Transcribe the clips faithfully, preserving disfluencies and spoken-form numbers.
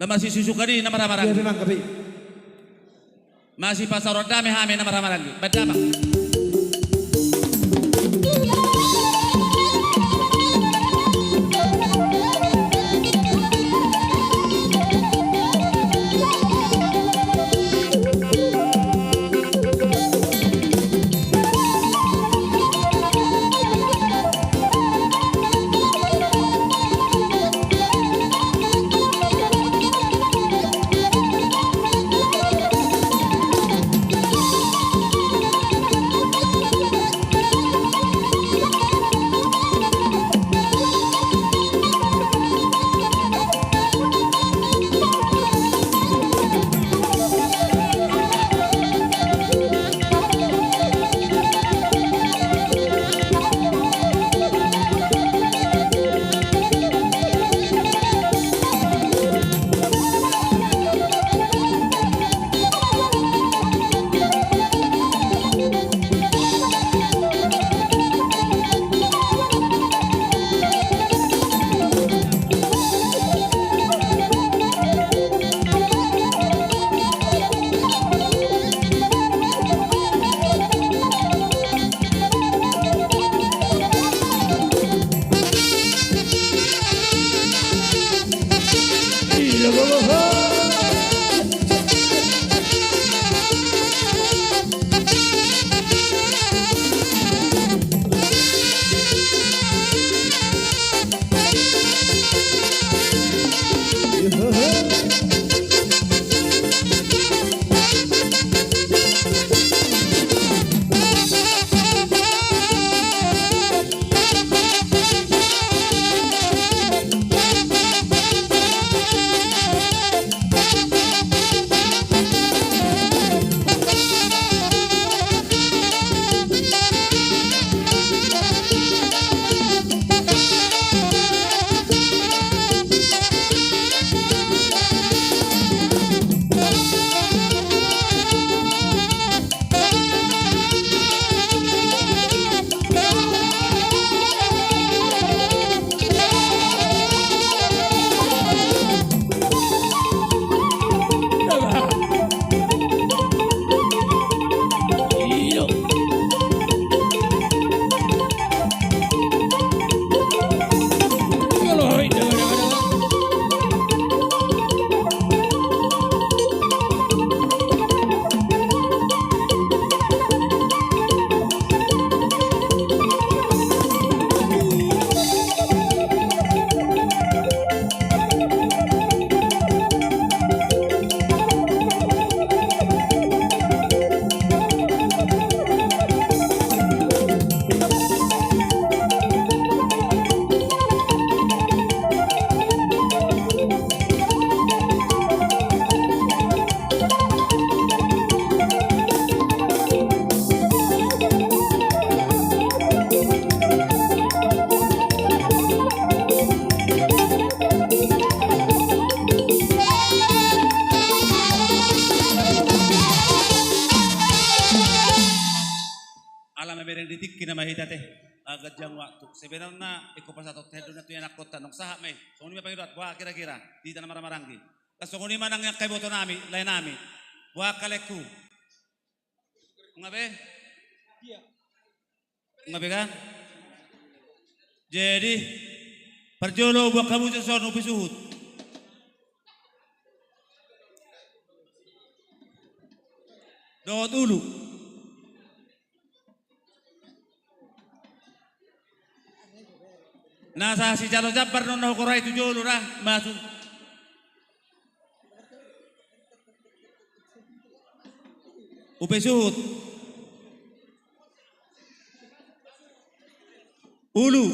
Marsisusungkon i na marhahamaranggi. Iya, memang, tapi. Masipasaor dame hami na marhahamaranggi. Bahen damang. Ala mamereng di tingki nama hita te, ah, ganjang waktu. Sebenarna ingkon pasahathon hami do na tu ianakhonta, nunga sahat ma i. Songon i ma pangidoan, boha kira-kira di hita na marhahamaranggi. Songon i ma nang angka iboto nami, lae nami. Boha angka laengku. Nunga be? Nunga be kan? Jadi, parjolo boan hamu jo son upa suhut. Dohot ulu. Na sasijalo jambar non na hugorahon tu jolo ra, masuk. Upa suhut. Ulu.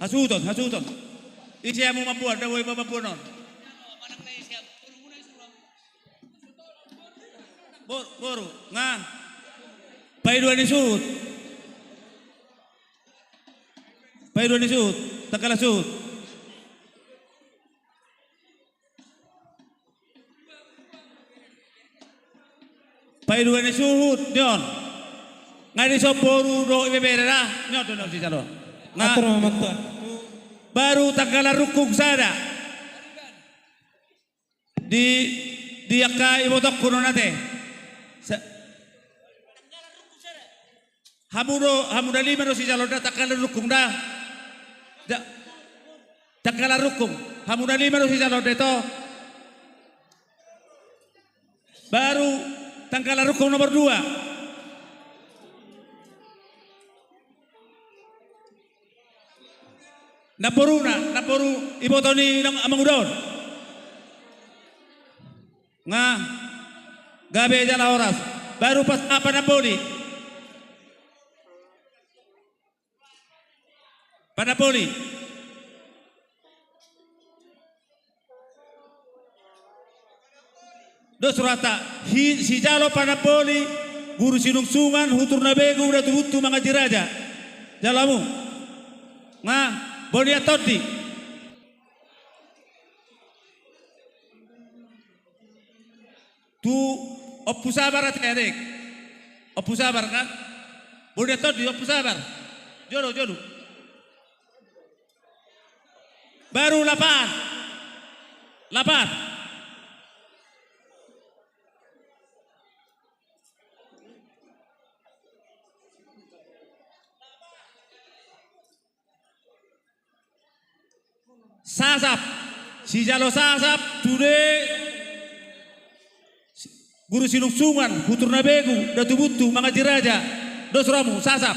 Hasuhuton, hasuhuton. Ise hamu mamboan, da boi mamboan on. Bor-, boru, nga. Paidua ni suhut. Paidua ni suhut. Tangkala suhut. Paidua ni suhut, ni on. Nga di son boru dohot ibebere ra, ni on do na sijalo. Nga. Atur ma mantua. Baru tanggalan rungkung sada. Di, di angka ibotongku non ate. Sa-, hamu do, hamu na lima do sijalo da tanggalan rungkung da. Da-, tanggalan rungkung. Hamu na lima do sijalo da ito. Baru tanggalan rungkung nomor dua. Namboruna, namboru iboto ni nang amanguda on. Nga gabe jala horas. Baru pas apa namboli? Panamboli. Dos rohanta, hi-, sijalo panamboli, Guru Sinungsungan, Hutur na Begu, Datu Buntu, Manganji Raja. Jalo hamu. Nga, Bonian Tondi. Tu Ompu Sabar ate, adek. Ompu Sabar kan? Bonian Tondi, Ompu Sabar. Jolo, jolo. Baru lapan. Lapan. Sasap, sijalo sasap, tu de, Guru Sinungsungan, Hutur na Begu, Datu Buntu, Manganji Raja, dos rohamu, sasap.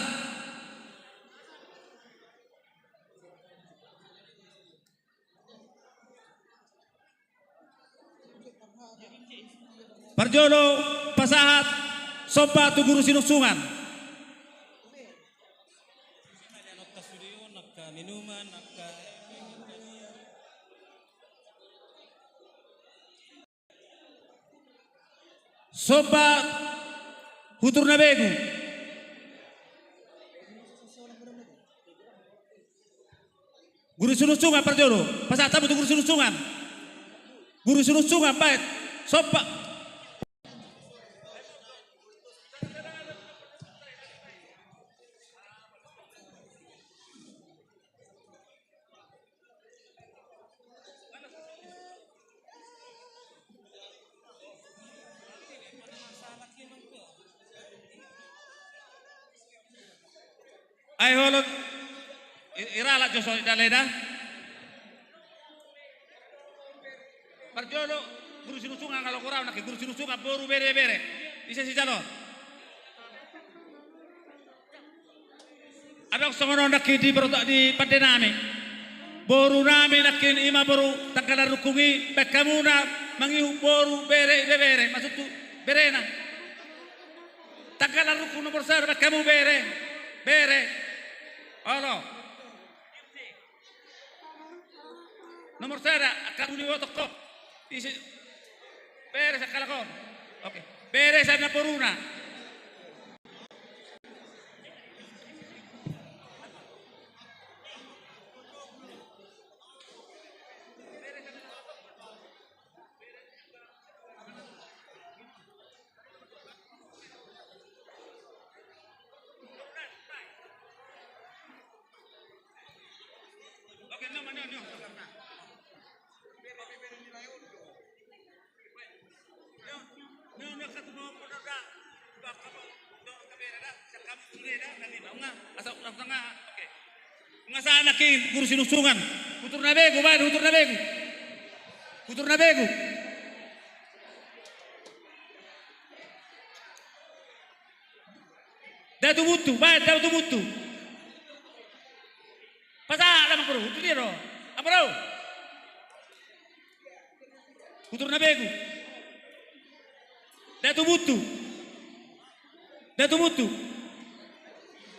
Parjolo pasahat somba tu Guru Sinungsungan. Somba Hutur na Begu. Guru Sinungsungan parjolo, pasahat hamu tu Guru Sinungsungan. Guru Sinungsungan, baen. Somba. Ai holong i-, iralat jo songon i da lae da. Parjolo Guru Sinungsungan, nga logo raon nangkin, Guru Sinungsungan, boru, bere, bere. Ise sijalo? Adong songon on nangkin di prota-, di pande nami. Boru nami nangkin, ima boru tanggalan rungkung i, baen hamu na mangihut boru, bere, ibebere, maksudhu berena. Tanggalan rungkung nomor sada, baen hamu bere, bere. Olo. Nomor sada, angka boru ni botok ho. Ise? Bere sian halak on. Oke. Bere sian namboruna. Nga sahat nangkin Guru Sinungsungan. Hutur na Begu, baen, Hutur na Begu. Hutur na Begu. Datu Buntu, baen, Datu Buntu. Pasahat amangboru, Hutur dia do. Amangboru. Hutur na Begu. Datu Buntu. Datu Buntu.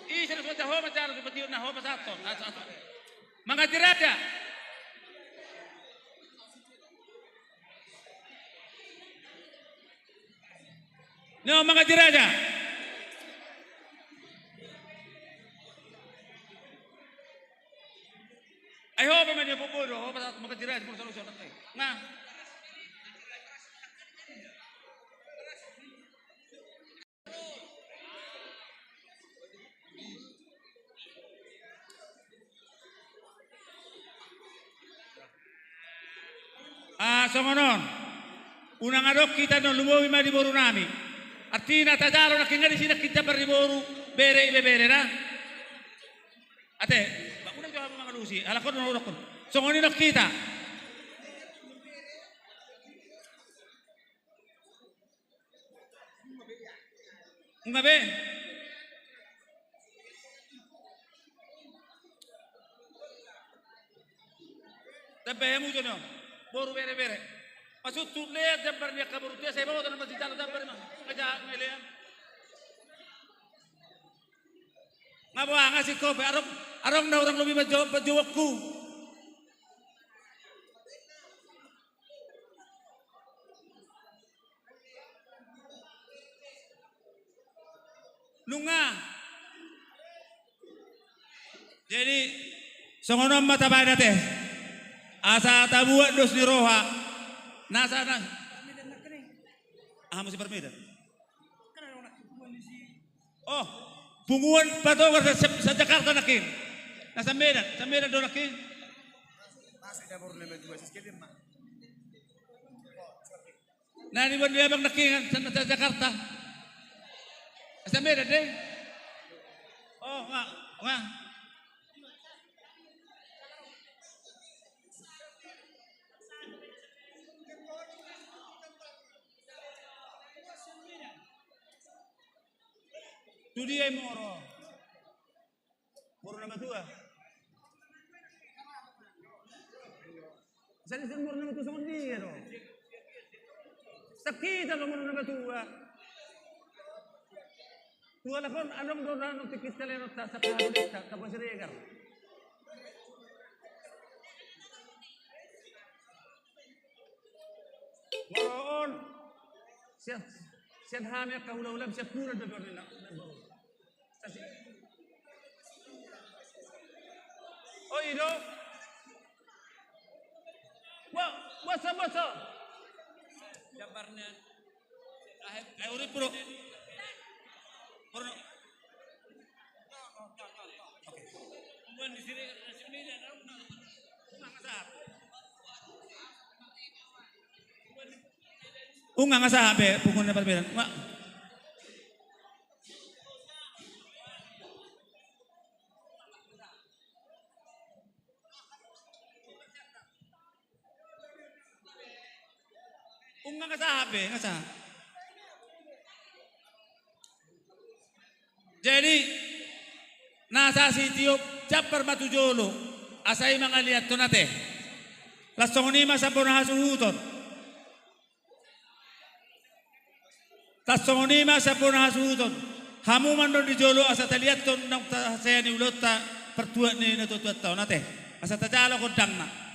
Ih, sada songon ho ma jalo, bupati na ho pasahathon. Aso, aso. Manganji Raja. Nyo, Manganji Raja. Ai ho pe ma dia popo do, ho pasahat Manganji Raja, molo solusi otak ai. Nga. songon on. Unang adong hita on, lumobi ma di boru nami. Artina tajalo nangkin, nga disi nangkin jambar ni boru, bere, ibebere na. Ate, ba unang jo hamu mangalusi, halak on na udokkon. Songon i nangkin hita. Nga be. Tambai hamu jo on. Boru bere-bere. Maksudhu lean jambar ni angka boru, dia sai boto na masijalo jambar ma. Nga jahat ma lean. Nga boha, nga singkop, adong, adong na hurang lobi panjo-, panjouonku. Nunga. Jadi, songon on ma tabaen ate. Asa tabuat dos ni roha. Nasa na. Ah, masih permida. Oh, punguan patogar sa, sa, sa Jakarta nangkin. Na sa Medan, sa Medan do nangkin. Na di Bandung Abang nangkin, sa, sa Jakarta. Sa Medan de. Oh, nga, nga. Tu dia i moro? Moro na matua. Sali sali moro na matua songon dia do. Sakit lo moro na matua. Tua lakon adong do rano tikit kaleron ta sapa halo desta ta Siregar. Moro on. Sian, sian hami angka hula-hula sian pura do do na. Oh, i do. Bo-, boso, boso. Gambarnya. Eh, urip, bro. Bro. Oke. Bukan di sini, di sini, di sini. Unang asa be punguan na parmedan. Ma. Unang asa be, asa. Jadi, nasa sitiop jambar ma tu jolo, asa i mangaliathon ate. Laos songon i ma sampe na hasuhuton. Laos songon i ma sampe na hasuhuton. Hamu mandok di jolo asa taliathon naung tahaseani ulaonta partuat ni natuatuanta on ate. Asa tajalo gondangna.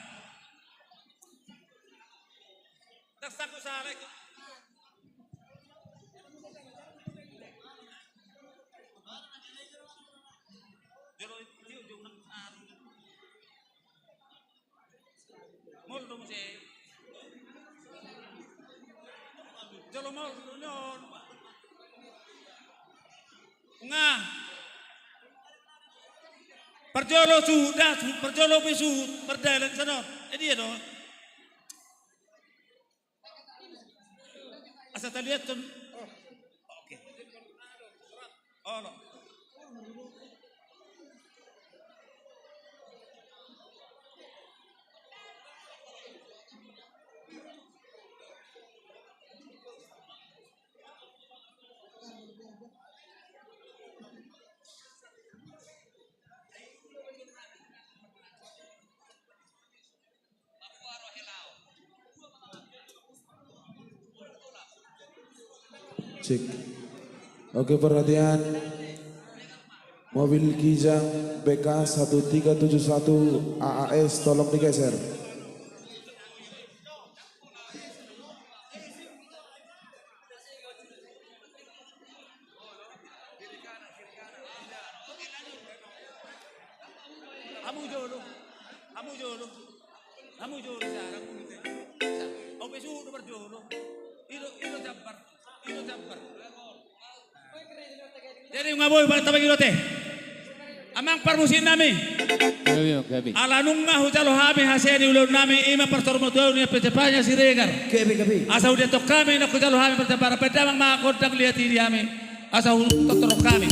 Molo do muse. Jolo molo do non. Nga. Parjolo suhut da, suhut, parjolo pe suhut, pardalan sanon. Eh, dia do. Asa taliathon. Oke. Olo. Cek. Oke, perhatian. Mobil Kijang B K satu tiga tujuh satu A A S tolong digeser. Hamu jolo, hamu jolo, hamu jolo, sa, hamu jolo. Au pe suhut do parjolo. I do, i do jambar, i do jambar. Jadi nga boi, tabagi do ate. Amang parmusik nami. Gabe, gabe. Ala nunga hujalo hami hasea ni ulaonnami, i ma parsormutuaon ni Ompu Sipanya Siregar. Gabe, gabe. Asa hudianhon hami, nunga hujalo hami parjambaran, baen damang ma gondang liat i di hami. Asa hutortor hami.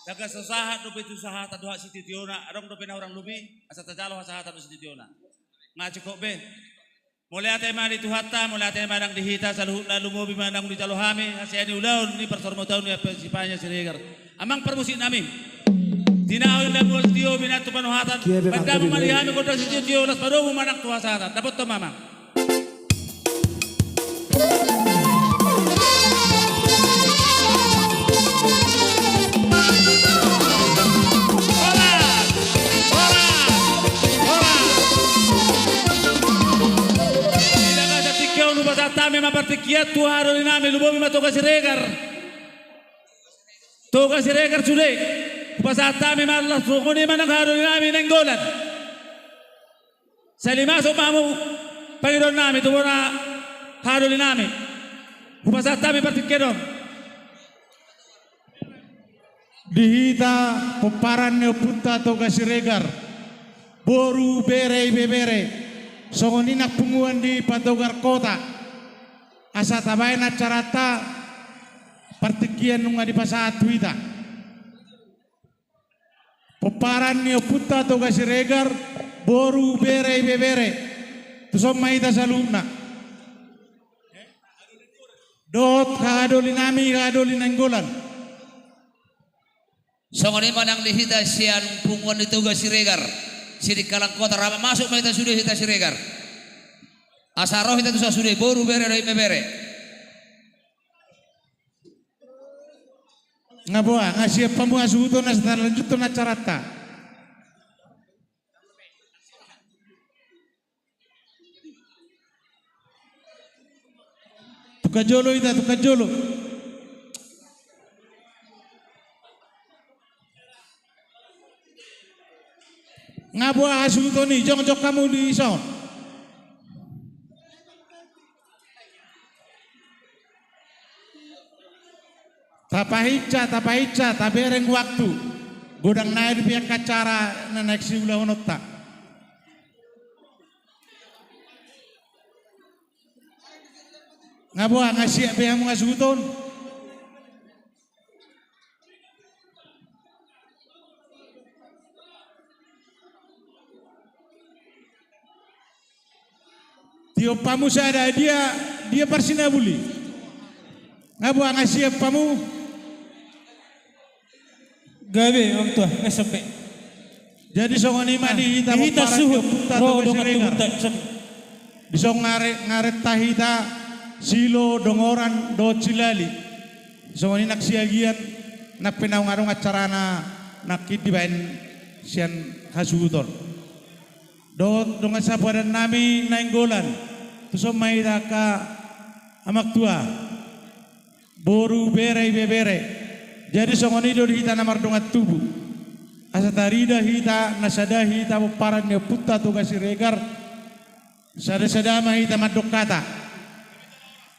Taga so sahat dope tu sahatan dohot sitiotio na, adong dope na hurang lobi, asa tajalo hasahatan dohot sitiotio na. Nga cukup be. Mauliate ma di Tuhanta, mauliate ma nang di hita saluhutna, lumobi ma nang dijalo hami hasea ni ulaon ni parsormutuaon ni Ompu Sipanya Siregar. Amang parmusiknami, tinahu indamu tio, binantu panuhatan, baen damang ma di hami gondang sitiotio, laos padomu ma nang tu hasahatan. Dapothon ma, amang. Horas! Horas! Horas! Di bagasan tingki on hupasahat hami ma partingkian tu hahadolinami, lumobi ma Toga Siregar. Toga Siregar sude. Hupasahat hami ma, laos songon i ma nang hahadolinami Nainggolan. Sai masuk ma hamu pangidoannami tu bona hahadolinami. Hupasahat hami partingkian on. Di hita pomparan ni ompunta Toga Siregar, boru, bere, ibebere, songon i nang punguan di Patogar Kota, asa tabaen acaranta, partingkian nunga dipasahat tu hita. Pomparan ni ompunta Toga Siregar, boru, bere, ibebere, tuson ma hita saluhutna. Dohot hahadolinami, hahadoli Nainggolan. Songon i ma nang di hita sian punguan ni Toga Siregar, Sidikalang Kota, ra masuk ma hita sude, hita Siregar. Asa ro hita tu sasude, boru, bere dohot ibebere. Nga boha, nga siap hamu hasuhuton asa talanjuthon acaranta? Tungka jolo hita, tungka jolo. Nga boha hasuhuton i, jongjong hamu dison. Tapahinsa, tapahinsa, tabereng waktu. Godang nai dope angka acara na naeng siulahononta. Nga boha, nga siap be hamu hasuhuton? Tiop hamu sada, dia, dia parsinabuli. Nga boha, nga siap hamu? Gabe, Amang Tua, nga sampe. Jadi songon i ma di hita, di hita pomparan suhut ni ompunta Toga Siregar. Dison nga re-, nga renta hita Silo, Dongoran dohot Silali. Songon i nang Siagian, nang pe naung adong acarana nangkin dibaen sian hasuhuton. Dohot dongan sapoadan nami Nainggolan. Tuson ma hita angka amang tua, boru, bere, ibebere. Jadi songon i do di hita na mardongan tubu. Asa tarida hita, na sada hita pomparan ni ompunta Toga Siregar. Sada-sada ma hita mandok hata.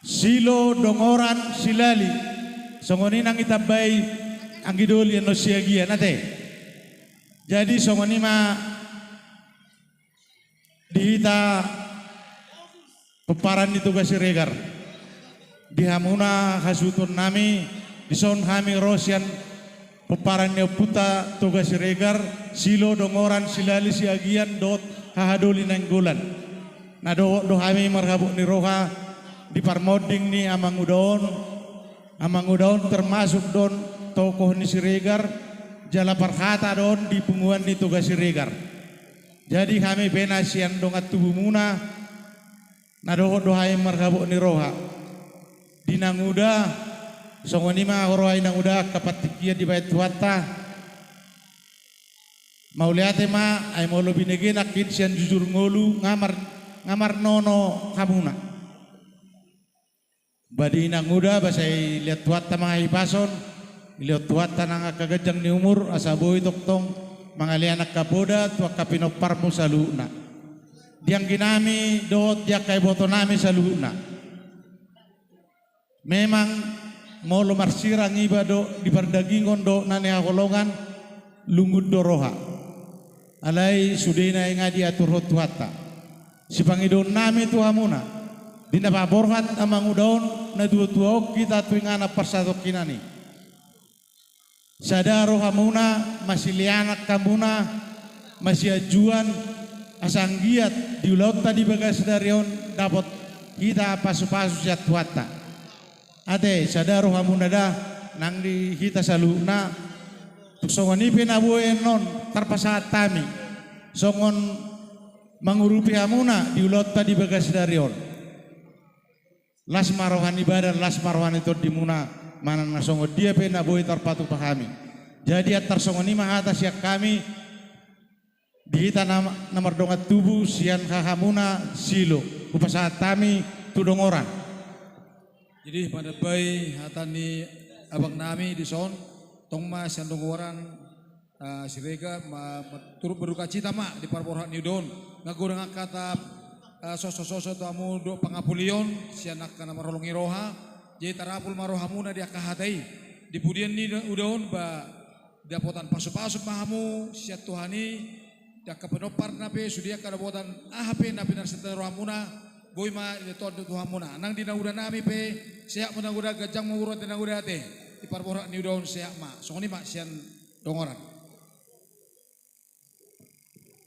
Silo, Dongoran, Silali. Songon i nang ditambai anggi doli annon Siagian, ate. Jadi songon i ma di hita pomparan ni Toga Siregar. Di hamuna hasuhuton nami, dison hami ro sian pomparan ni ompunta Toga Siregar, Silo, Dongoran, Silali, Siagian dohot hahadoli Nainggolan. Na dohot do hami marhabot ni roha di parmonding ni amanguda on. Amanguda on termasuk do on tokoh ni Siregar, jala parhata do on di punguan ni Toga Siregar. Jadi hami pe na sian dongan tubumuna, na dohot do hami marhabot ni roha. Di nanguda, songon i ma roha ni nanguda angka partingkian dibaen Tuhanta. Mauliate ma, ai molo binege nangkin sian jujur ngolu, nga mar-, nga marnono hamuna. Ba di nanguda, ba sai dilehon Tuhanta ma hahipason, dilehon Tuhanta nang angka ganjang ni umur, asa boi tongtong mangalean angka poda tu angka pinomparmu saluhutna. Di anggi nami dohot di angka iboto nami saluhutna. Memang molo marsirang iba dohot di pardagingon dohot na nihaholongan, lungun do roha. Alai sudena i nga diaturhon Tuhanta. Sipangidoon nami tu hamuna, di na paborhat amanguda on, na tua-tua on hita tu inganan parsatongkinan i. Sada rohamuna, masilean angka hamuna, masianjuan, asa anggiat di ulaonta di bagas sadari on dapot hita pasu-pasu sian Tuhanta. Ate, sada rohamuna da, nang di hita saluhutna, tung songon i pe na boi annon tarpasahat hami, songon mangurupi hamuna di ulaonta di bagas sadari on. Las ma roha ni badan, las ma roha ni tondimuna, manang na songon dia pe na boi tarpatupa hami. Jadi antar songon i ma hata sian hami, di hita na, na mardongan tubu sian hahamuna Silo, hupasahat hami tu Dongoran. Jadi, manambai hata ni abang nami dison, tong ma sian Dongoran, ah, Siregar, ma, ma, turut berdukacita ma di parborhat ni uda on. Nga godang angka hata, ah, soso-soso tu hamu dohot pangapulion, sian angka na marholong ni roha, jadi tarapul ma rohamuna di angka hata i. Di pudian ni uda on, ba, dapotan pasu-pasu ma hamu sian Tuhan i, di angka pinomparna pe, sude angka dapotan aha pe na pinarsinta ni rohamuna, boi ma dilehon Tuhan tu hamuna. Nang di nanguda nami pe, sehat ma nanguda, ganjang ma umur ni nanguda ate. Di parborhat ni uda on sehat ma. Songon i ma sian Dongoran.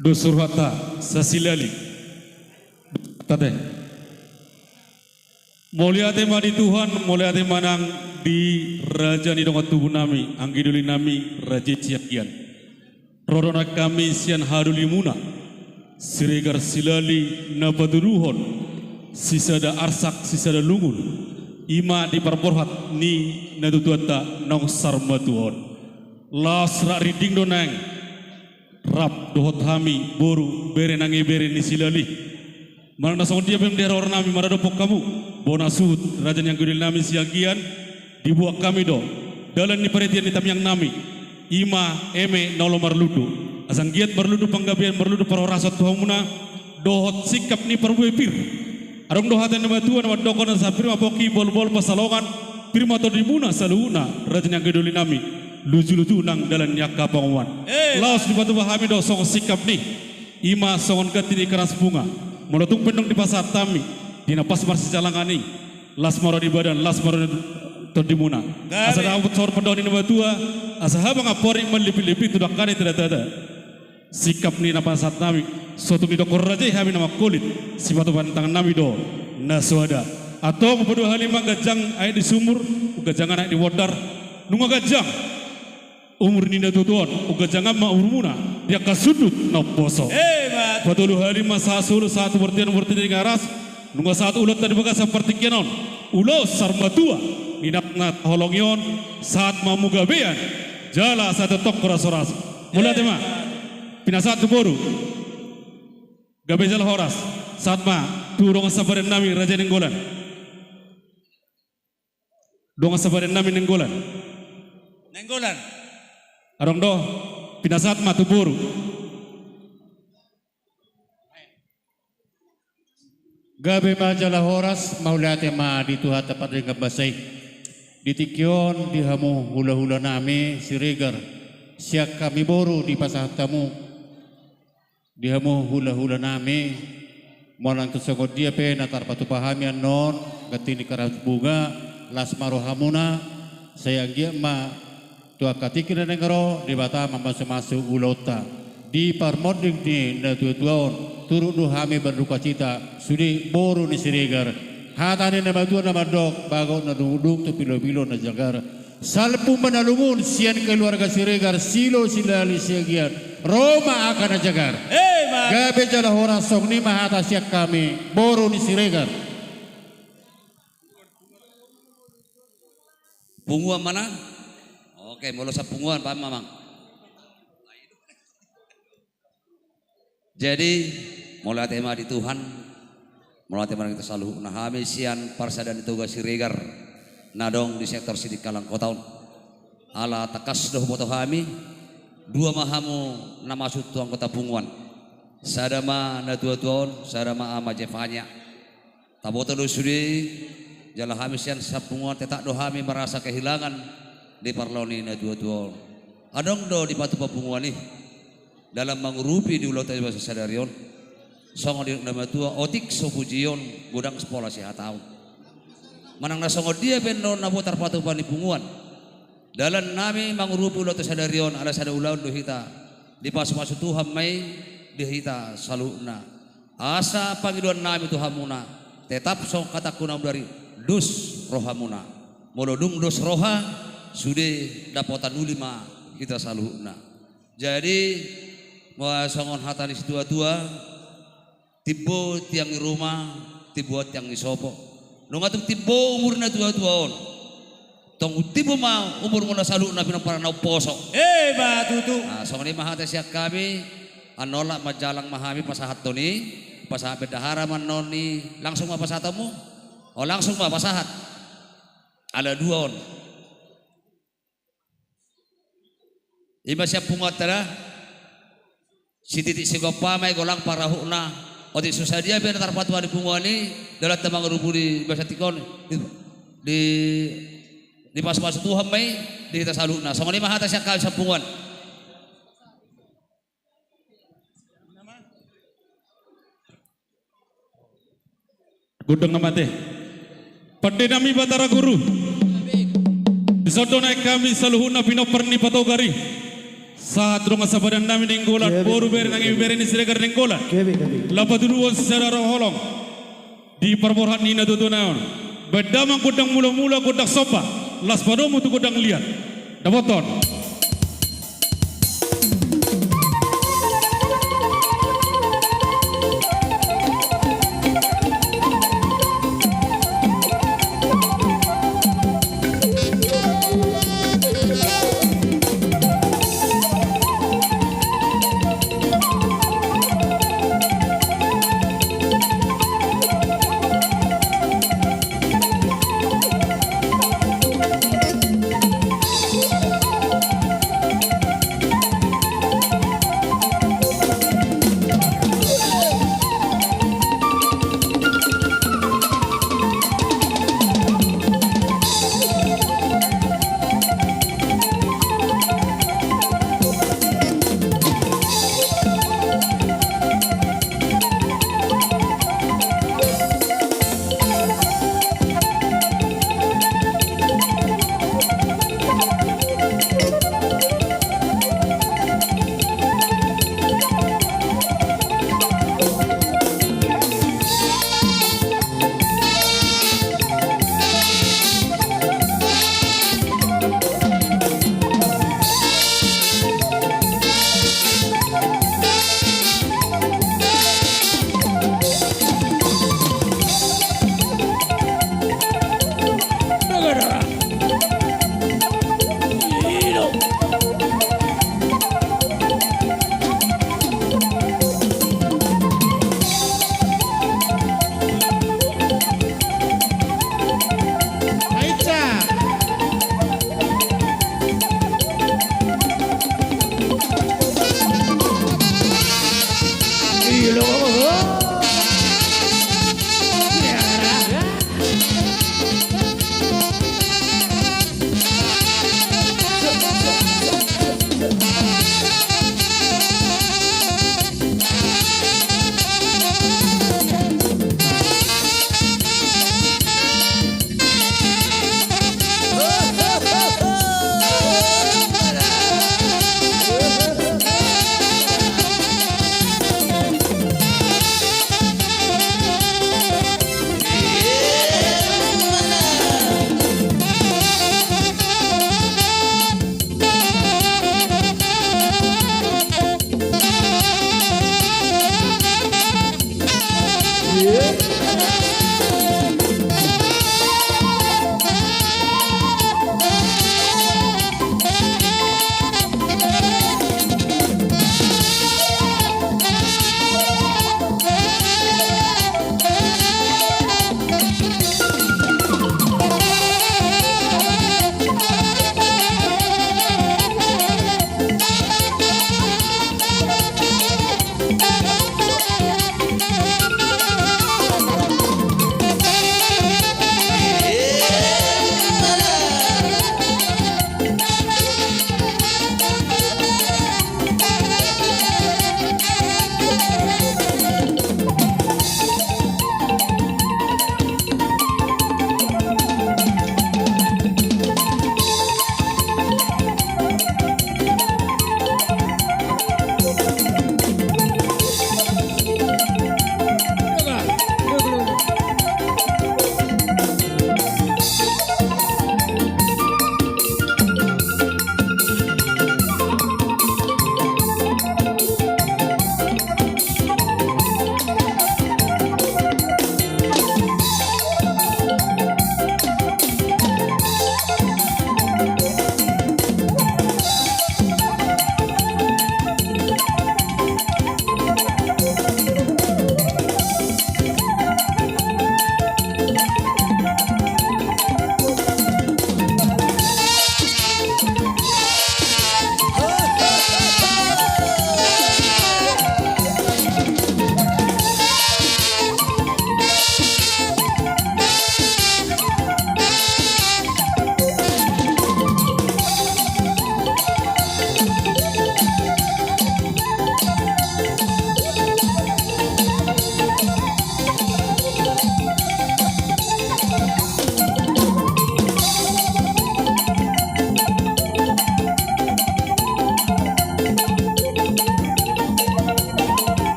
Dos rohanta, Silali. Tate. Mauliate ma di Tuhan, mauliate ma nang di raja ni dongan tubu nami, anggi doli nami, raja Siagian. Ro do nang hami sian hahadolimuna, Siregar Silali na patuduhon sisada arsak, sisada lungun, i ma di parborhat ni natuatuanta naung sarmatua on. Laos rap rinding do nang rap dohot hami boru, bere nang ibebere ni Silali. Manang na songon dia pe di haroro nami maradophon hamu, bona suhut raja ni anggi doli nami Siagian, dibuat hami do dalan ni paritian ni tamiang nami, i ma eme na olo marlundu. Asa anggiat marlundu panggabean, marlundu parhorasan tu hamuna, dohot singkap ni parbue pir. Adong do hata ni natuatua na mandok, asa pir ma pongki, bolbol pansalongan, pir ma tondimuna saluhutna, raja ni anggi doli nami, luju-luju nang dalan ni angka pangomoan. Eh. Laos dipatupa hami do songon singkap ni, i ma songon ganti ni karas bunga, molo tung pe naung dipasahat hami di na pas marsijalangan i. Las ma roha ni badan, las ma roha ni tondimuna. Gabe. Asa dapot saur pandohan ni na matua, asa habang amporik malipi-lipi tu dangka ni tanda-tanda. Sikap ni na pinasahat nami, so tung didok raja i hami na mangkulit, sipatupaon tangan nami do na soada. Antong, umpama dua hali ma ganjang aek di sumur, ganjangan aek di bondar, nunga ganjang umur ni na tuatua on, ganjangan ma umurmuna di angka sundut na umposo. Hebat. Patolu hali ma sahat solu, sahat tu bortian, bortian di Tigaras, nunga sahat ulaonta di bagasan partingkian on, ulaon saur matua ni na taholongi on, sahat ma hamu gabean jala sahat tongtong horas-horas. Mauliate ma. Hebat. Pinasahat tu boru. Gabe jala horas. Sahat ma tu dongan sabadan nami Raja Nainggolan. Dongan sabadan nami Nainggolan. Nainggolan. Adong do, pinasahat ma tu boru. Gabe ma jala horas, mauliate ma di Tuhanta pardenggan basa i. Di tingki on di hamu hula-hula nami Siregar, sian hami boru dipasahat hamu. Di hamu hula-hula nami, manang tu songon dia pe na tarpatupa hami annon, ganti ni karahut bunga, las ma rohamuna, sai anggiat ma tu angka tingki na naeng ro, Debata mamasu-masu ulaonta. Di parmonding ni na tuatua on, turut do hami berdukacita, sude boru ni Siregar. Hata ni na matua na mandok, bagot na dumungdung tu pilopilo na jagar. Salpu ma na lungun sian keluarga Siregar, silo silali siagian, ro ma angka na jagar. Hebat. Gabe jala horas, songon i ma hata sian hami boru ni Siregar. Punguan ma na? Oke, molo sahat punguan, paham, Amang? Jadi, mauliate ma di Tuhan, mauliate ma di hita saluhutna. Hami sian parsadaan ni Toga Siregar na adong di sektor Sidikalang Kota on. Ala tangkas do huboto hami, dua ma hamu na masuk tu anggota punguan. Sada ma na tuatua on, sada ma Ama Jefanya. Taboto do sude, jala hami sian sapunguan tetap do hami merasa kehilangan di parlao ni na tuatua on. Adong do dipatupa punguan i dalam mangurupi di ulaonta di bagasan sadari on. Songon didok na matua, otik so pujion, godang so pola sihataon. Manang na songon dia pe annon na boi tarpatupa ni punguan, dalan nami mangurupi ulaonta sadari on, ala sada ulaon do hita. Dipasu-pasu Tuhan ma i di hita saluhutna. Asa pangidoan nami tu hamuna, tetap songon hatangku na umdari, dos rohamuna. Molo dung dos roha, sude dapotan uli ma hita saluhutna. Jadi, ma songon hata ni situatua, timbo tiang ni ruma, timbo tiang ni sopo. Nunga tung timbo umur ni na tuatua on, tong tung timbo ma umurmuna saluhutna pinompar na umposo. Hebat tutu. Nah, songon i ma hata sian hami, annon lak manjalang ma hami pasahathon i, pasahat bendahara ma annon i, langsung ma pasahathonmu? O, langsung ma pasahat. Ala dua on. I ma sian punguanta da. Sititik sigompa ma i golang parahutna. Otik so sadia pe na tarpatupa ni punguan i, dalanta mangurupi di bagasan tingki on. Di, dipasu-pasu Tuhan ma i di hita saluhutna. Songon i ma hata sian hami sapunguan. Gondang na mate. Pande nami Batara Guru. Dison do naeng hami saluhutna pinompar ni Patogar i, sahat dongan sabadan nami Nainggolan, boru bere nang ibebere ni Siregar Nainggolan. Laho patuduhon sada roha holong di parborhat ni na tuatua on. Baen damang gondang mula-mula, gondang somba, laos padomu tu gondang liat. Dapothon.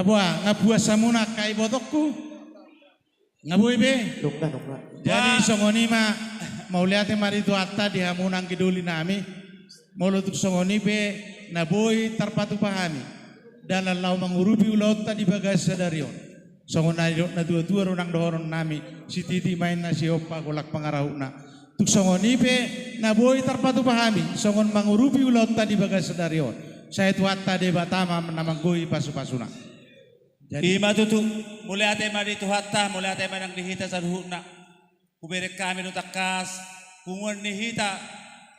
Boa, nga puas hamuna angka ibotongku? Nga boi be? Nunga, nunga. Jadi songon i ma, mauliate ma di Tuhanta di hamu nang anggi doli nami. Molo tung songon i pe na boi tarpatupa hami dalan laho mangurupi ulaonta di bagas sadari on. Songon na nidok natuatua do nang dohonon nami, sititi ma inna, sihompa golang pangarahutna. Tung songon i pe na boi tarpatupa hami songon mangurupi ulaonta di bagas sadari on, sai Tuhanta Debata ma na manggohi pasupasuna. Jadi i ma tutu, mauliate ma di Tuhanta, mauliate ma nang di hita saluhutna. Hubereng hami do tangkas punguan ni hita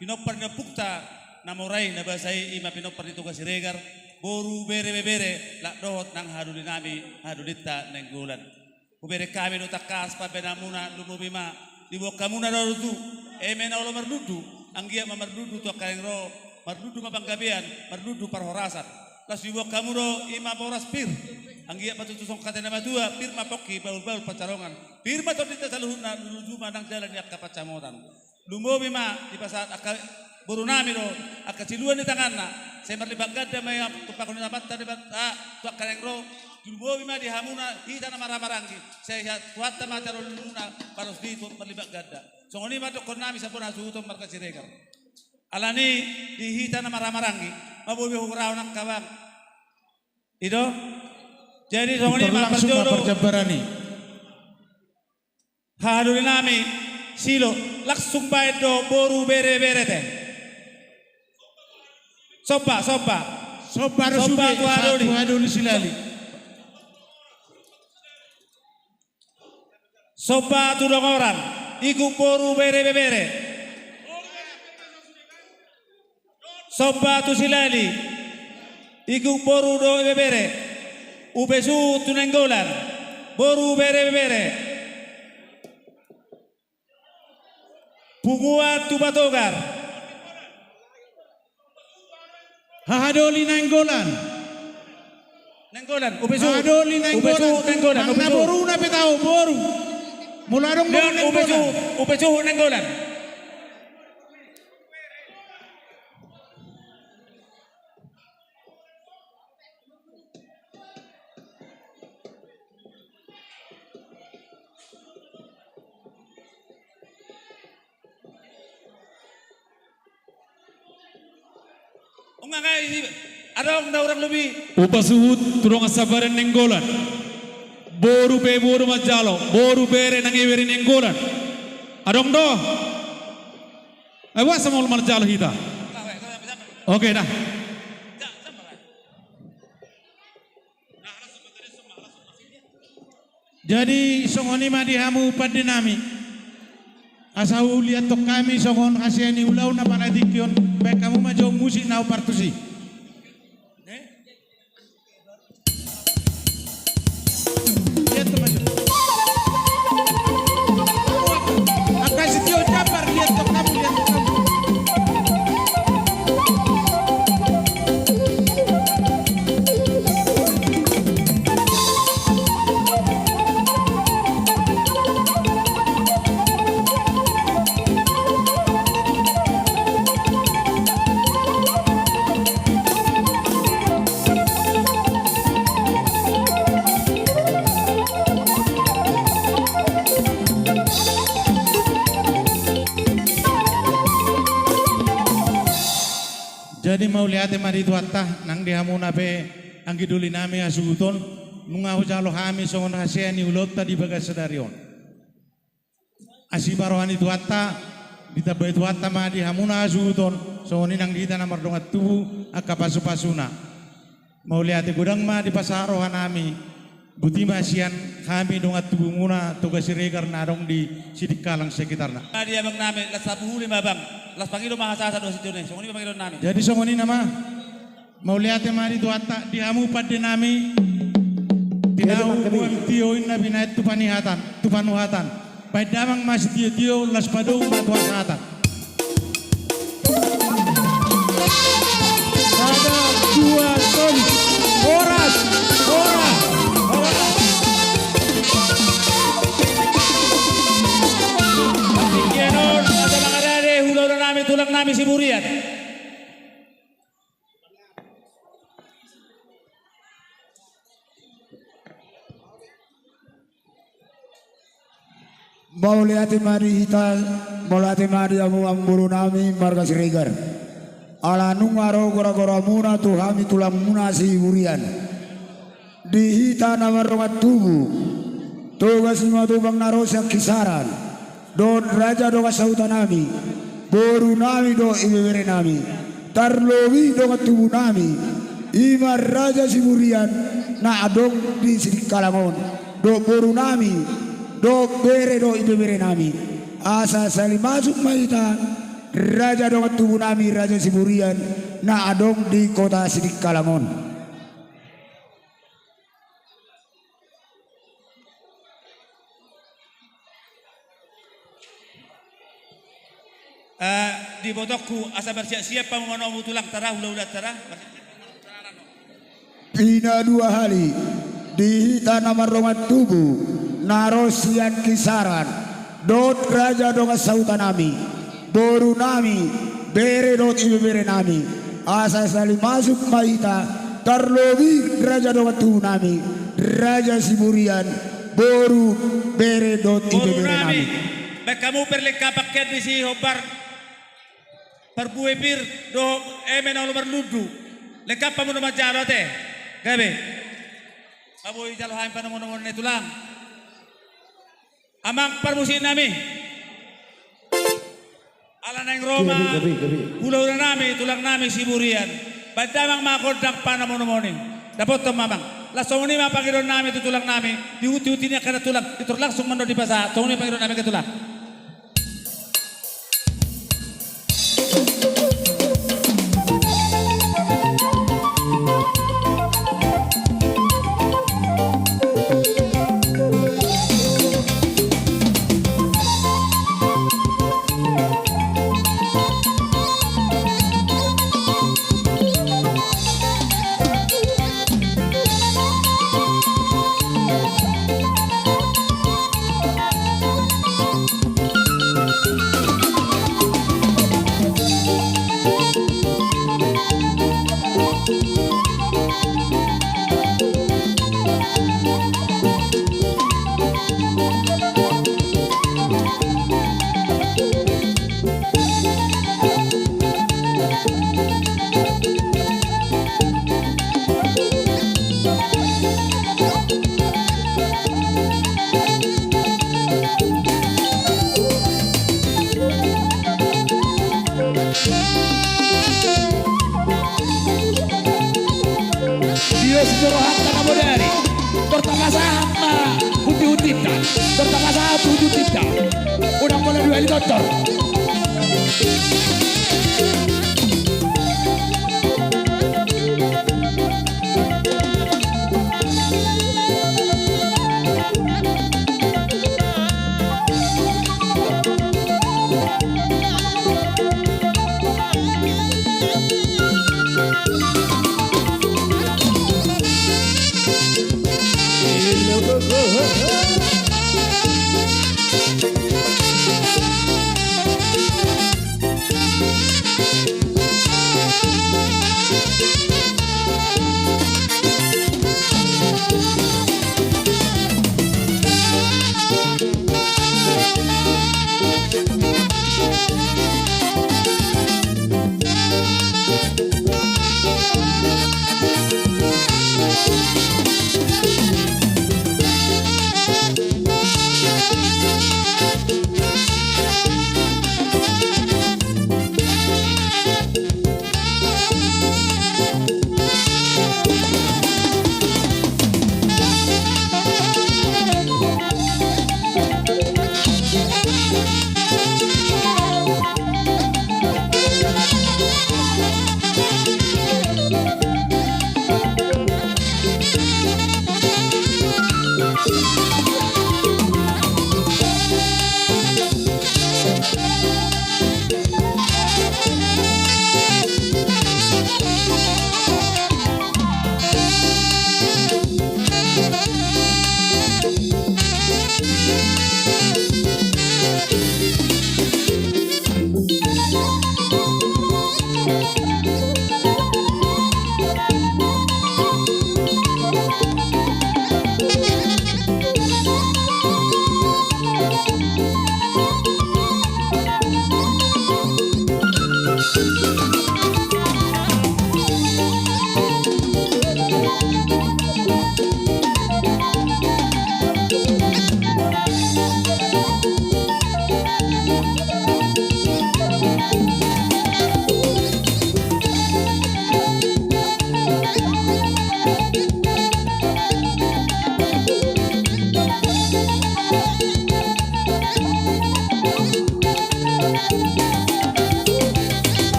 pinompar ni ompunta na mora i, na basa i, i ma pinompar ni Toga Siregar, boru, bere, ibebere, laos dohot nang hahadoli nami, hahadolinta Nainggolan. Hubereng hami do tangkas pambahenanmuna, lumobi ma, diboan hamuna do tutu eme na olo marlundu, anggiat ma marlundu tu angka naeng ro, marlundu ma panggabean, marlundu parhorasan. Laos diboan hamu do i ma boras pir, anggiat ma tutu songon hata ni natuatua, pir ma pongki, bahulbahul pansalongan, pir ma tondinta saluhutna, lujuluju ma nang jala ni angka pansamotan. Lumobi ma dipasahat angka boru nami do angka siluan ni tanganna, sai marlipat ganda ma i, tumpahon ni Amanta Debata tu angka naeng ro. Lumobi ma di hamuna hita na marhahamaranggi, sai Tuhanta ma jalo luluna, palos di tu marlipat ganda. Songon i ma dohonon nami sian bona hasuhuton marga Siregar. Alani i di hita na marhahamaranggi, ma boi be hugurahon angka bang. I do. Jadi songon i ma, langsung ma parjolo parjambaran i. Hahadoli nami, Silo, langsung baen do boru, bere, ibebere te. Somba, somba. Somba do, somba sude tu hahadoli, tu hahadoli Silali. Somba tu dongan, ikut boru, bere, ibebere. Somba tu Silali, ikut boru dohot ibebere. Upe suhut tu Nainggolan, boru, bere, ibebere. Punguan tu Patogar. Hahadoli Nainggolan. Nainggolan, upe suhut. Hahadoli Nainggolan. Upe suhut Nainggolan, upe suhut. Manang na boruna pe taho, boru. Molo adong boru Nainggolan. Upe suhut, upe suhut Nainggolan. Adong da hurang lobi. Upa suhut tu dongan sabadan Nainggolan. Boru pe boru manjalo, boru, bere nang ibebere Nainggolan. Adong do. Ai boasa molo manjalo hita? Oke dah. Jadi songon i ma di hamu pande nami. Asa huliathon hami songon hasea ni ulaon na pala tingki on, baen hamu ma jo musik na hombar tusi. Jadi mauliate ma di Tuhanta, nang di hamuna pe anggi doli nami hasuhuton, nunga hujalo hami songon hasea ni ulaonta di bagas sadari on. Asi ma roha ni Tuhanta, ditambai Tuhanta ma di hamuna hasuhuton, songon i nang di hita na mardongan tubu angka pasupasuna. Mauliate godang ma dipasahat roha nami, boti ma sian hami dongan tubumuna Toga Siregar na adong di Sidikalang sekitarna. Di abang nami, las sapuhuli ma abang, las pangido ma hasahasa dohot sitione, songon i ma pangidoan nami. Jadi songon i nama. Mauliate ma di Tuhanta, di hamu pande nami. Tinahu boan tio inna binaen tu panihatan, tu panuhatan. Baen damang ma sitiotio, las padou ma tu hasahatan. Sada, dua, tolu. Horas, horas, horas. Tingki on, asa mangarade hulahula nami, tulang nami Siburian. Mauliate ma di hita, mauliate ma di hamu amangboru nami marga Siregar. Ala nunga ro gora-goramuna tu hami tulangmuna Siburian. Di hita na mardongan tubu, Toga Simatupang na ro sian Kisaran, dohot raja dongan sahuta nami, boru nami dohot ibebere nami, tarlobi dongan tubu nami, i ma Raja Siburian na adong di Sidikalang on, dohot boru nami, dohot bere dohot ibebere nami. Asa sali masuk ma hita, raja dongan tubu nami, Raja Siburian na adong di kota Sidikalang on. Eh, di botongku asa marsiap-siap hamu manomu tulang tara, hula-hula tara. Pina dua hali, di hita na mardongan tubu, na ro sian Kisaran, dohot raja dongan sahuta nami, boru nami, bere dohot ibebere nami, asa sali masuk ma hita, tarlobi raja dongan tubu nami, Raja Siburian, boru, bere dohot ibebere nami. Baen hamu perlengkapan hian disi, hombar, parbue pir dohot eme na olo marlundu. Lengkap hamu do manjalo ate. Gabe. Nga boi jalo hami panomu-nomuna tulang. Amang parmusik nami. Ala naeng ro ma hula-hula nami, tulang nami Siburian. Baen damang ma gondang panomu-nomuna i. Dapothon ma amang. Laos songon i ma pangidoan nami tu tulang nami. Dihuti-huti ni angka na tulang, ditor langsung mandok di pasa. Songon i pangidoan nami ke tulang. Dios do rohanta na bodari. Tor tapasahat ma huti-hutinta. Tor tapasahat huti-hutinta. Unang pola dua hali tontor.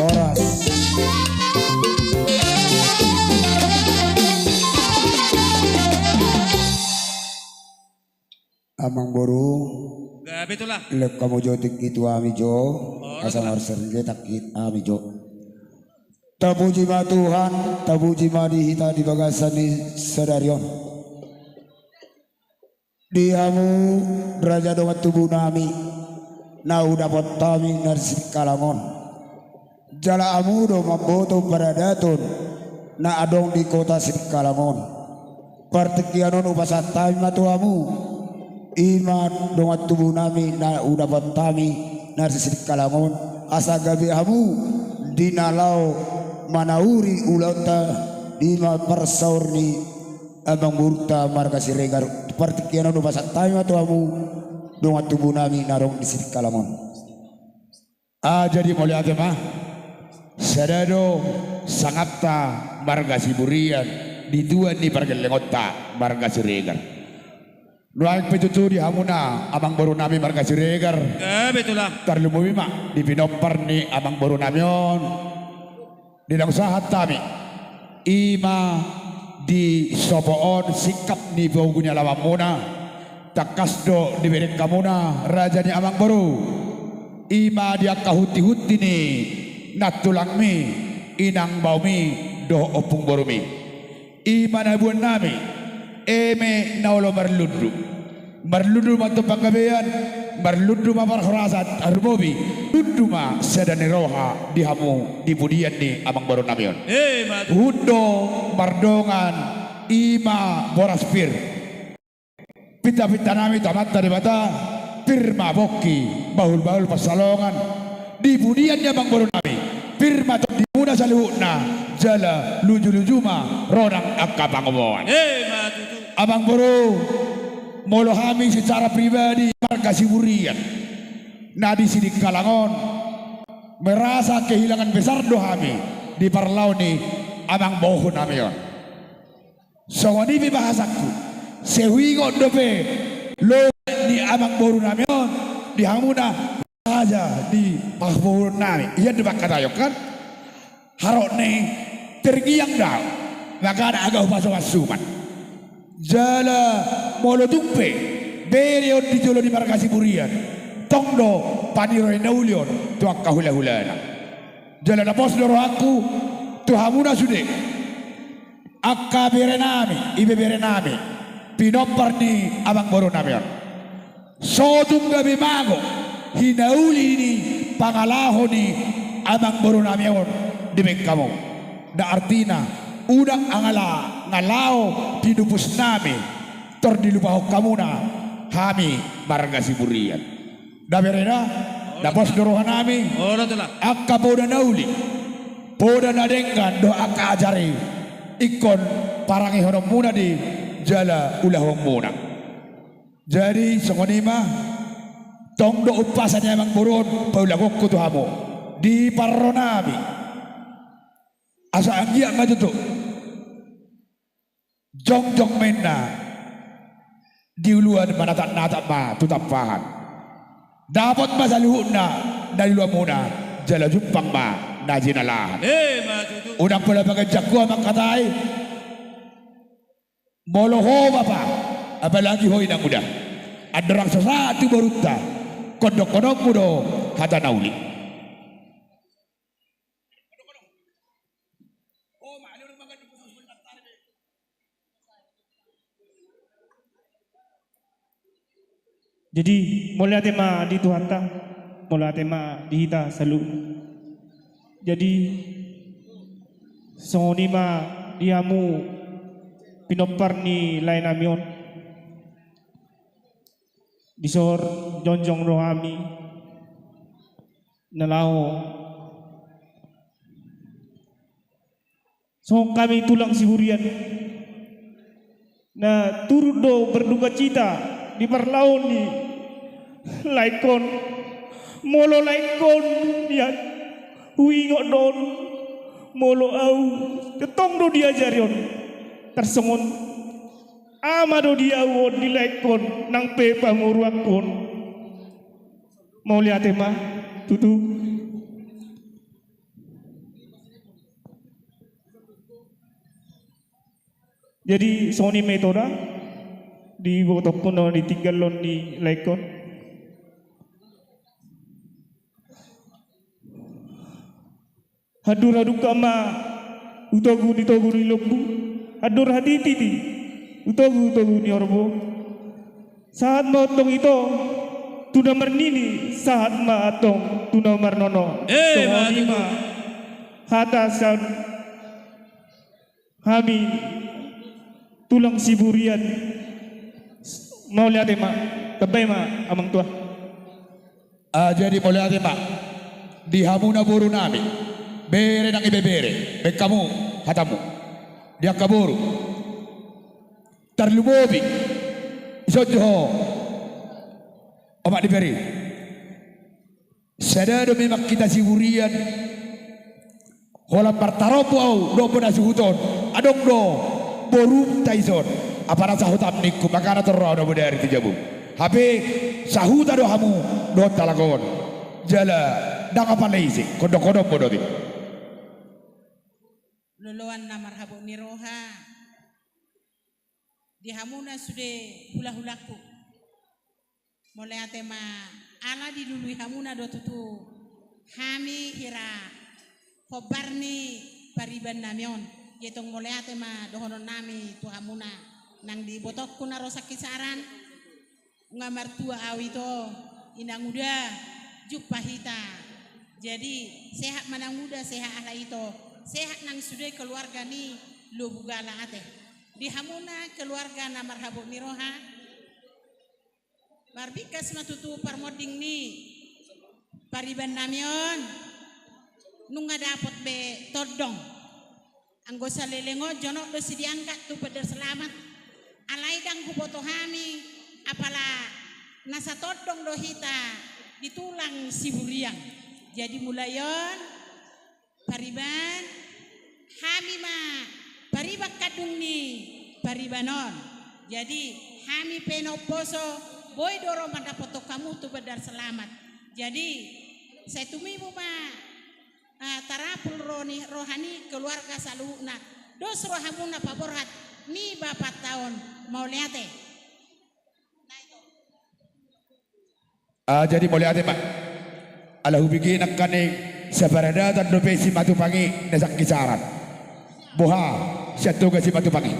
Horas. Amangboru. Gabe, Tulang. Lehon hamu jo tingki tu hami jo. Horas, Tulang. Asa marsiringetan hita tu hami jo. Tapuji ma Tuhan, tapuji ma di hita di bagasan ni sadari on. Di hamu raja dongan tubu nami na hudapot hami na di Sidikalang on. Jala hamu do mamboto paradaton na adong di kota Sidikalang on. Partingkian on hupasahat hami ma tu hamu, i ma dongan tubu nami na hudapot hami na di Sidikalang on, asa gabe hamu di na laho manauri ulaonta, i ma parsaor ni amangborunta marga Siregar. Partingkian on hupasahat hami ma tu hamu dongan tubu nami na adong di Sidikalang on. Ah, jadi mauliate ma. Sada do sangapta marga Siburian di tuan ni pargellengonta marga Siregar. Nuaeng pe tutu di hamuna amangboru nami marga Siregar. Gabe, Tulang. Tarlumobi ma di pinompar ni amangboru nami on. Di naung sahat hami, i ma di sopo on singkap ni pogu ni alamanmuna, tangkas do dibereng hamuna raja ni amangboru, i ma di angka hunti-hunti ni nantulangmi, inang baomi dohot ompung borumi. I ma na boan nami, eme na olo marlundu. Marlundu ma antong panggabean, marlundu ma parhorasan, tarlumobi lundu ma sada ni roha di hamu di pudian ni amangboru nami on. Emma tutu. Huhut do mardongan i ma boras pir. Pinta-pinta nami tu Amanta Debata, pir ma pongki, bahul-bahul pansalongan di pudian ni amangboru nami, pir ma tondimuna saluhutna, jala luju-luju ma ronang angka pangomoan. Emma tutu. Amangboru, molo hami secara pribadi marga Siburian na di Sidikalang on, merasa kehilangan besar do hami di parlao ni amangboru nami on. Songon i pe bahasanku, sai huingot dope lobi ni amangboru nami on di hamuna raja ni parboruon nami. Ia do pangkataion, kan? Harok ni terngiang do au, makana agak hupasoman-soman. Jala molo tung pe bere on di jolo ni marga Siburian, tong do paniro ni na uli on tu angka hula-hulana. Jala na pos do rohangku tu hamuna sude. Angka bere nami, ibebere nami, pinompar ni amangboru nami on. So tung gabe mago hinauli ni pangalaho ni amangboru nami on dibaen hamu. Na artina, unang angala-, angalaho pinupus nami, tor dilupahon hamuna hami marga Siburian. Da bere da, da pos do roha nami. Olo, Tulang. Angka poda na uli, poda na denggan dohot angka ajar i ingkon parangehononmuna di jala ulahonmuna. Jadi songon i ma, tong do umpasa ni amangboru on paulaonku tu hamu di parro nami. Asa anggiat ma tutu jongjong ma inna di uluan, manatap-natap ma tu tampahan. Dapot ma saluhutna na di uluanmuna, jala jumpang ma na jinalahan. Emma tutu. Unang pola paganjangku amang hatai. Molo ho bapa, apalagi ho inang uda, andorang so sahat tu borunta, hondongkononmu do hata na uli. Jadi, mauliate ma di Tuhanta, mauliate ma di hita saluhutna. Jadi, songon i ma di hamu pinompar ni laenami on. Dison jongjong do hami na laho songon hami tulang Siburian na turut do berdukacita di parlahon ni laengkon. Molo laengkon nian, huingot do on, molo au tongtong do diajari on. Tarsongon ama do di au on di laengkon nang pe pamoruonku on. Mauliate ma tutu. Jadi songon i ma ito da, di botongku na ditinggalhon ni laengkon. Handur hadungka ma tu togu ni togu ni lombu, handur hatiti tu togu togu ni horbo. Sahat ma antong ito tu na marnini, sahat ma antong tu na marnono. Emma tutu. Songon i ma hata sian hami tulang Siburian. Mauliate ma, tambai ma amang tua. Ah, jadi mauliate ma di hamuna borunami, bere nang ibebere, baen hamu hatamu di angka boru. Tarlumobi, ison jo ho, omak ni bere. Sada do memang hita Siburian. Holan martarombo au dohot bona suhut on, adong do borunta ison. Apala sahutam ningku, makana torro au na bodari tu jabu. Hape sahuta do hamu dohot halak on. Jala ndang apala ise, hondongkononmu do i. Loloan na marhabot ni roha di hamuna sude hulahulangku. Mauliate ma ala dilului hamuna do tutu hami hira hombar ni paribannami on. Jadi tong mauliate ma dohononnami tu hamuna nang di botongku na ro sian Kisaran. Nunga martua au ito, inang uda, jumpa hita. Jadi sehat ma nang uda, sehat ala ito, sehat nang sude keluarga ni Lobugala ate. Di hamuna keluarga na marhabot ni roha, marbingkas ma tutu parmonding ni paribannami on, nunga dapot be tondong. Anggo saleleng on jonok do sidiangkat tu Bandar Selamat. Alai ndang huboto hami, apala na satondong do hita di tulang Siburian. Jadi mulai on, pariban, hami ma pariban kandung ni pariban on. Jadi hami pe na umposo, boi do ro mandapothon hamu tu Bandar Selamat. Jadi sai tumibu ma, ah, tarapul ro ni, roha ni keluarga saluhutna. Dos rohamuna paborhat ni bapanta on. Mauliate. Ah, jadi mauliate ma. Ala hubege nangkaning saparadatan dope Simatupang i na sian Kisaran. Boha, Siantoga Simatupang i.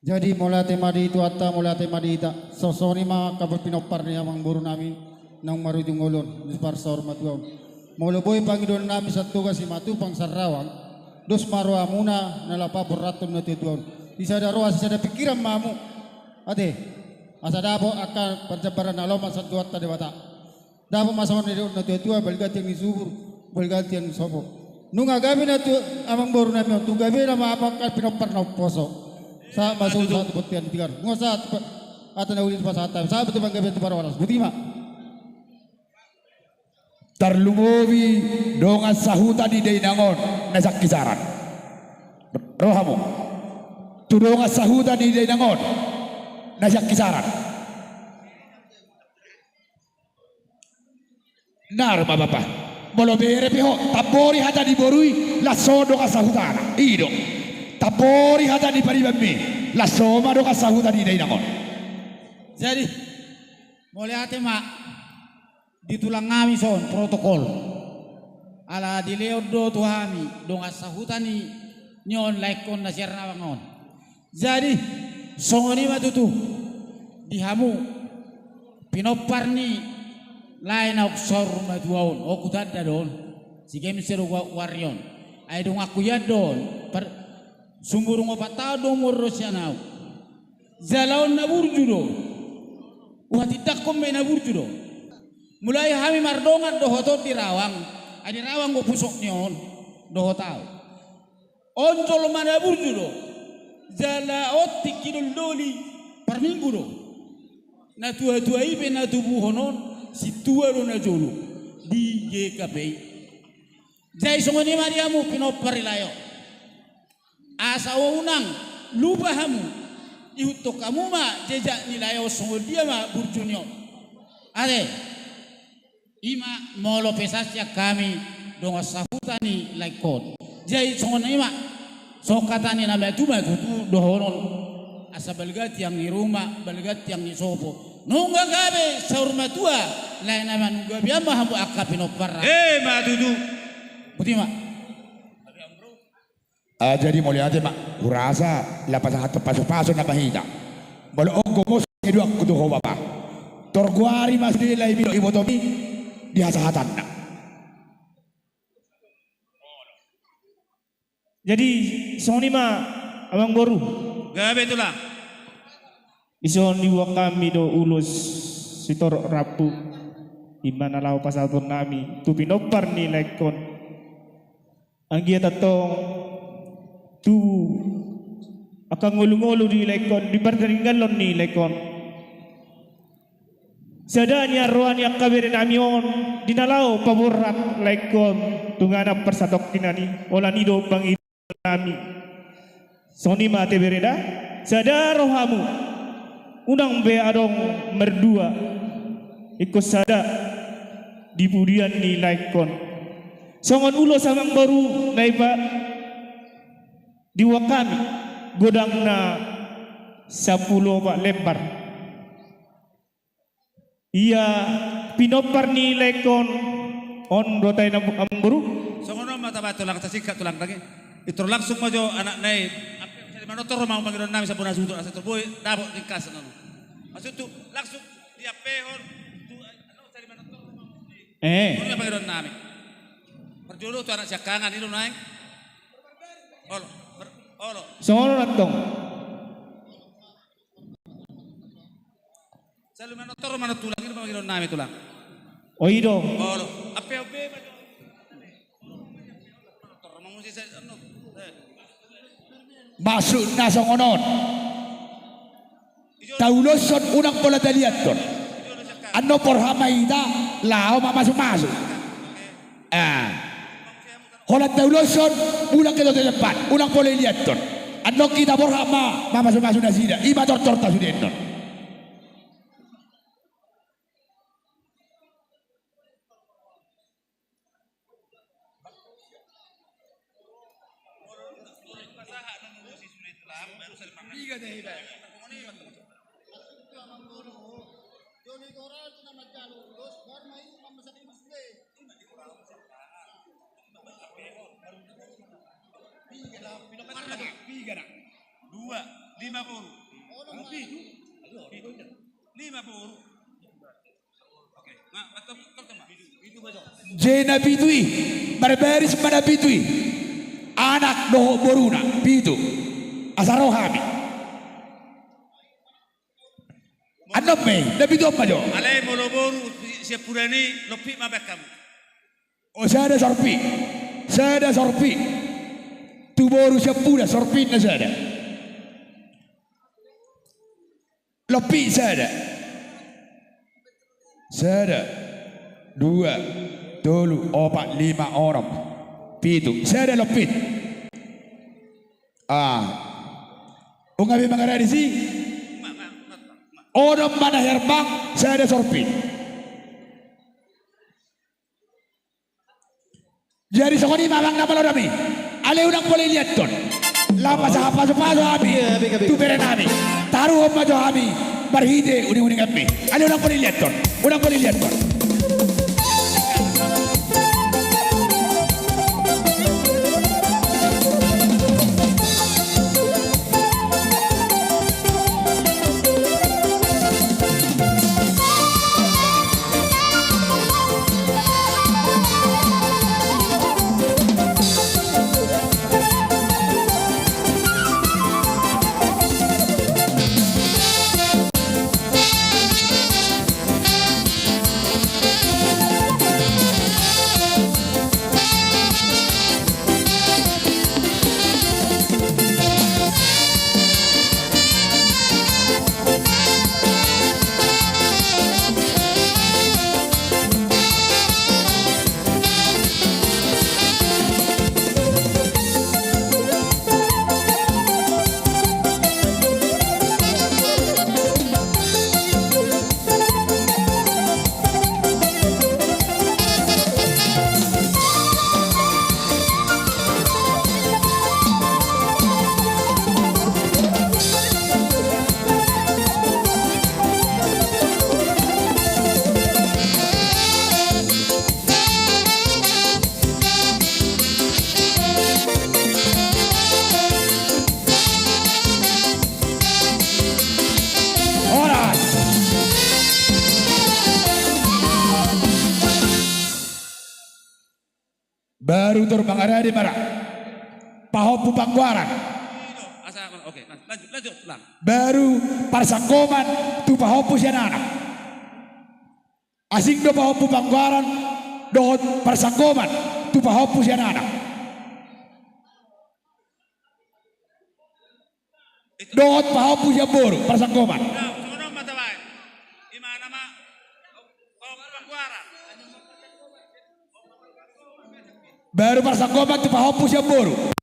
Jadi mauliate ma di Tuhanta, mauliate ma di hita. Songon i ma angka pinompar ni amangborunami naung marujung ngolu on, di parsaur matua on. Molo boi pangidoannami Siantoga Simatupang Sarrawang, dos ma rohamuna na laho paborhathon natuatua on. Sisada roha sisada pingkiran ma hamu. Ate, asa dapot angka parjambaran na lomo sian Tuhanta Debata. Dapot ma songon na nidok ni natuatua, balga tiang ni subur, balga tiang ni sopo. Nunga gabe na tu amangborunami on, tung gabe nama angka pinompar na umposo. Sahat ma solu sahat tu bontean ni tigaras. Nunga sahat tu pa-, hata na uli dipasahat hami. Sahat ma tu panggabean tu parhorasan. Boti ma. Tarlumobi dongan sahuta ni dainang on na sian Kisaran. Ro hamu tu dongan sahuta ni dainang on na sian Kisaran. Nunga ma bapa. Molo bere pe ho, tambori hata ni boru i, las on dongan sahutana. I do. Tambori hata ni paribanmi, las on ma dongan sahuta ni dainang on. Jadi, mauliate ma di tulang nami son protokol. Ala dilehon do tu hami dongan sahuta ni, ni on laengkon na siar na bang on. Jadi, songon i ma tutu di hamu pinompar ni lae naung saur matua on, on hutanda do on, si Gemse do ua-, uarni on. Ai donganku hian do on, par-, sumurung opat taon do umur do sian ahu. Jala on na burju do. Huhatindangkon ma i na burju do. Mulai hami mardongan dohot on di Rawang, ai di Rawang do pusok ni on dohot ahu. On jolma na burju do. Jala on tingki doldoli parminggu do. Na tua-tua i pe na tubuhon on, sintua do na jolo di G K P I. Jadi songon i ma di hamu pinompar ni lae on. Asa unang lupa hamu, ihuthon hamu ma jejak ni lae on songon dia ma burju ni on. Ate. I ma molo pesan sian hami dongan sahuta ni laengkon. Jadi songon i ma, songon hata ni na matua ma tutu dohonon. Asa balga tiang ni ruma, balga tiang ni sopo. Nunga gabe saur matua, lae na manungga bian ma hamu angka pinompar. E ma tutu. Boti ma. Ah, jadi mauliate ma, hurasa, lapasahathon pasupasu nama hita. Molo on gomos, iduakku tu ho bapa. Torguari ma sude lae midok ibotomi, di hasahatanna. Jadi, songon i ma, amang boru. Gabe tulang. Dison dibuat hami do ulos sitorop rambu. I ma na laho pasahaton nami, tu pinompar ni laengkon. Anggiat antong tu angka ngolu-ngolu ni laengkon, di pardaningan ni laengkon. Sada ni roha ni angka bere nami on, di na laho paborhat laengkon, tu ngana parsatongkinan i, holan i do pangidoan nami. Songon i ma ate bere da, sada rohamu, unang be adong mardua, ingkon sada di pudian ni laengkon. Songon ulos amang boru na i pa dibuat hami, godangna sampulu opat lembar. Ia pinompar ni laengkon on do ate amang boru. Songon on ma tabaen tulang, sasingkat tulang dang i. Pintor langsung ma jo anakna i. Ampe sari manortor ma pangidoan nami sampulu na suhut asa tor boi dapot ringkasan on. Maksud tu langsung diampehon tu, anu, sari manortor ma. E. Songon i ma pangidoan nami. Parjolo tu anak siangkangan i do naeng. Olo, olo. Songon on antong. Sari manortor ma tulang, i do pangidoan nami tulang. O i do. Olo. Ampe on be ma jo. Maksudna songon on. Tauloshon unang pola taliathon. Annon borhat ma hita, laho mamasu-masu. Ah. Holan tauloshon, unang hita tu tempat, unang pola iliathon. Annon hita borhat ma, mamasu-masu nasida, i ma tortorta sude annon. Dua, lima boru. Lima boru. Jadi na pitu i, marbaris ma na pitu i. Anak dohot boruna, pitu. Asa ro hami. Annon ma i, na pitu on ma jo. Alai molo boru siampudan i, lompit ma baen hamu. O sada sorpi. Sada sorpi. Tu boru siampudan sorpina sada. Lompit sada. Sada. Dua. Tolu. Opat. Lima. Onom. Pitu. Sada lompit. Ah. Unang be mangaradis i. Onom ma na herbang, sada sorpi. Jadi songon i ma amang na malo nami. Ale unang pola iliathon. Laho pasahat pasupasu hami. Iya, bega, bega. Tu bere nami. Taruhon ma jo hami marhite uninguninganmi. Ale unang pola iliathon. Unang pola iliathon. Horas. Baru tor mangarade ma ra. Pahompu panggoaran. Asa, oke, lanjut, lanjut, ulang. Baru parsanggoman tu pahompu sian anak. Asing do pahompu panggoaran dohot parsanggoman tu pahompu sian anak. Dohot pahompu sian boru, parsanggoman. Baru parsanggoman tu pahompu sian boru.